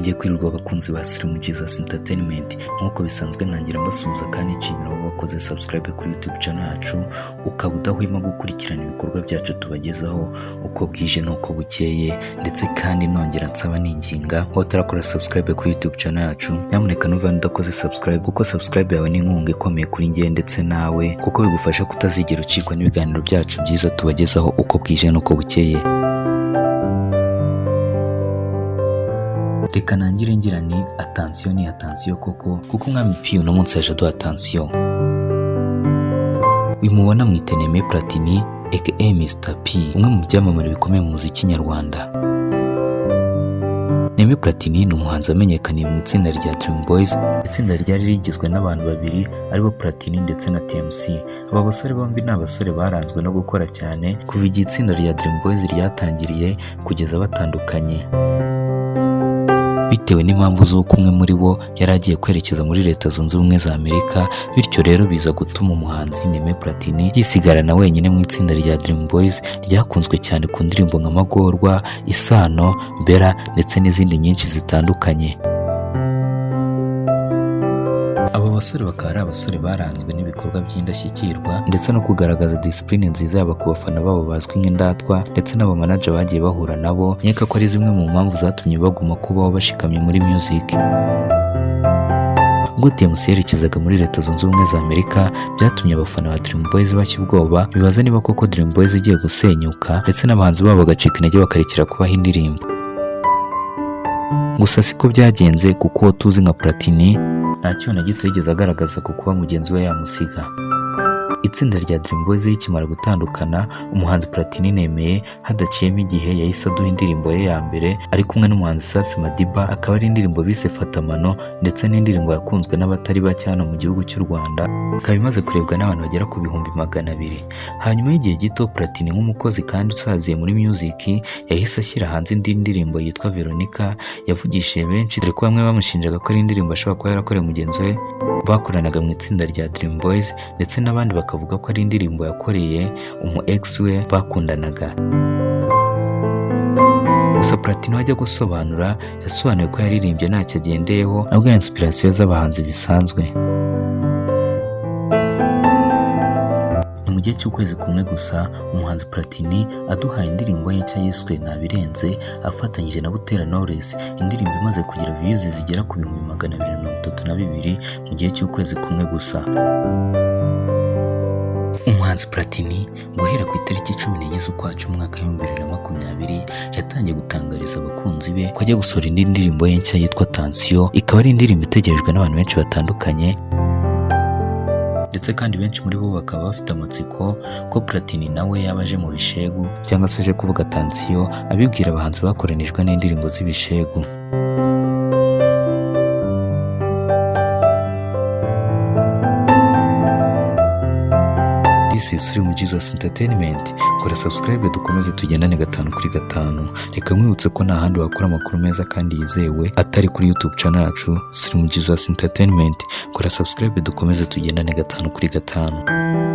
Mwongeye kwirirwa abakunzi ba Slim Jesus Entertainment. Nk'uko bisanzwe ntangira mbasuhuza kandi nshimira wowe wakoze subscribe kuri YouTube channel yacu, ukaba udahwema gukurikirana ibikorwa byacu tubagezaho uko bwije n'uko bukeye. Ndetse kandi nongera nsaba ninginga, wowe utarakora subscribe kuri YouTube channel yacu, nyamuneka ntuve hano udakoze subscribe, kuko subscribe yawe ni inkunga ikomeye kuri njye ndetse nawe, kuko bigufasha kutazigera ucikwa n'ibiganiro byacu byiza tubagezaho uko bwije n'uko bukeye. Reka nangire ngira ni attention, ni attention koko, kuko umwami P uno munsi yaje aduha attention. Uyu mubona mwite Aime Platini aka Mr P, umwe mu byamamare bikomeye mu muziki nyarwanda. Aime Platini ni umuhanzi wamenyekaniye mu itsinda rya Dream Boys, itsinda ryari rigizwe n'abantu babiri aribo Platini ndetse na TMC. Aba basore bombi ni abasore baranzwe no gukora cyane kuva igihe itsinda rya Dream Boys ryatangiriye kugeza batandukanye, bitewe n'impamvu z'uko umwe muri bo yari agiye kwerekeza muri Leta Zunze Ubumwe za Amerika. Bityo rero biza gutuma umuhanzi Aime Platini yisigarana wenyine mu itsinda rya Dream Boys ryakunzwe cyane ku ndirimbo nka Magorwa, Isano, Bella ndetse n'izindi nyinshi zitandukanye. Aba basore bakaba ari abasore baranzwe n'ibikorwa by'indashyikirwa ndetse no kugaragaza discipline nziza, yaba ku bafana babo bazwi nk'indatwa ndetse n'abamanager bagiye bahura nabo. Nkeka ko ari zimwe mu mpamvu zatumye baguma kubaho bashikamye muri music. Ubwo TMC yerekezaga muri Leta Zunze Ubumwe za Amerika, byatumye abafana ba Dream Boys bashya ubwoba, bibaza niba koko Dream Boys igiye gusenyuka ndetse n'abahanzi babo bagacika intege bakarekera kubaha indirimbo. Gusa siko byagenze, kuko uwo tuzi nka Platini nta cyuho na gito yigeze agaragaza ku kuba mugenzi we yamusiga. Itsinda rya Dream Boys rikimara gutandukana, umuhanzi Platini Nemeye hadaciyemo igihe yahise aduha indirimbo ye ya mbere ari kumwe n'umuhanzi Safi Madiba, akaba ari indirimbo bise Fatamano, ndetse n'indirimbo yakunzwe n'abatari bake hano mu gihugu cy'u Rwanda, ikaba imaze kurebwa n'abantu bagera ku 200,000. Hanyuma y'igihe gito, Platini nk'umukozi kandi usaziye muri music yahise ashyira hanze indi ndirimbo yitwa Veronica, yavugishije benshi, dore ko bamwe bamushinjaga ko ari indirimbo ashobora kuba yarakorewe mugenzi we bakoranaga mu itsinda rya Dream Boys, ndetse n'abandi bakavuga ko ari indirimbo yakoreye umu ex we bakundanaga. Gusa Platini ajya gusobanura, yasobanuye ko yaririmbye ntacyo agendeyeho, ahubwo inspiration z'abahanzi bisanzwe. Ni mu gihe cy'ukwezi kumwe gusa umuhanzi Platini aduhaye indirimbo ye nshya yiswe Ntabirenze afatanyije na Butera Knowless, indirimbo imaze kugira views zigera ku 232,000 mu gihe cy'ukwezi kumwe gusa. Umuhanzi Platini guhera ku itariki 14 z'ukwa cumi umwaka 2020 yatangiye gutangariza abakunzi be ko ajya gusohora indi ndirimbo ye nshya yitwa Tansiyo, ikaba ari indirimbo itegerejwe n'abantu benshi batandukanye, ndetse kandi benshi muri bo bakaba bafite amatsiko ko Platini nawe yaba aje mu bishegu cyangwa se aje kuvuga tansiyo abibwira abahanzi bakoranijwe n'indirimbo z'ibishegu. This is Slim Jesus Entertainment. Kora subscribe dukomeze tugendane 5 kuri 5. Reka nkwibutse ko nta handi wakura amakuru meza kandi yizewe atari kuri YouTube channel yacu Slim Jesus Entertainment. Kora subscribe dukomeze tugendane 5 kuri 5.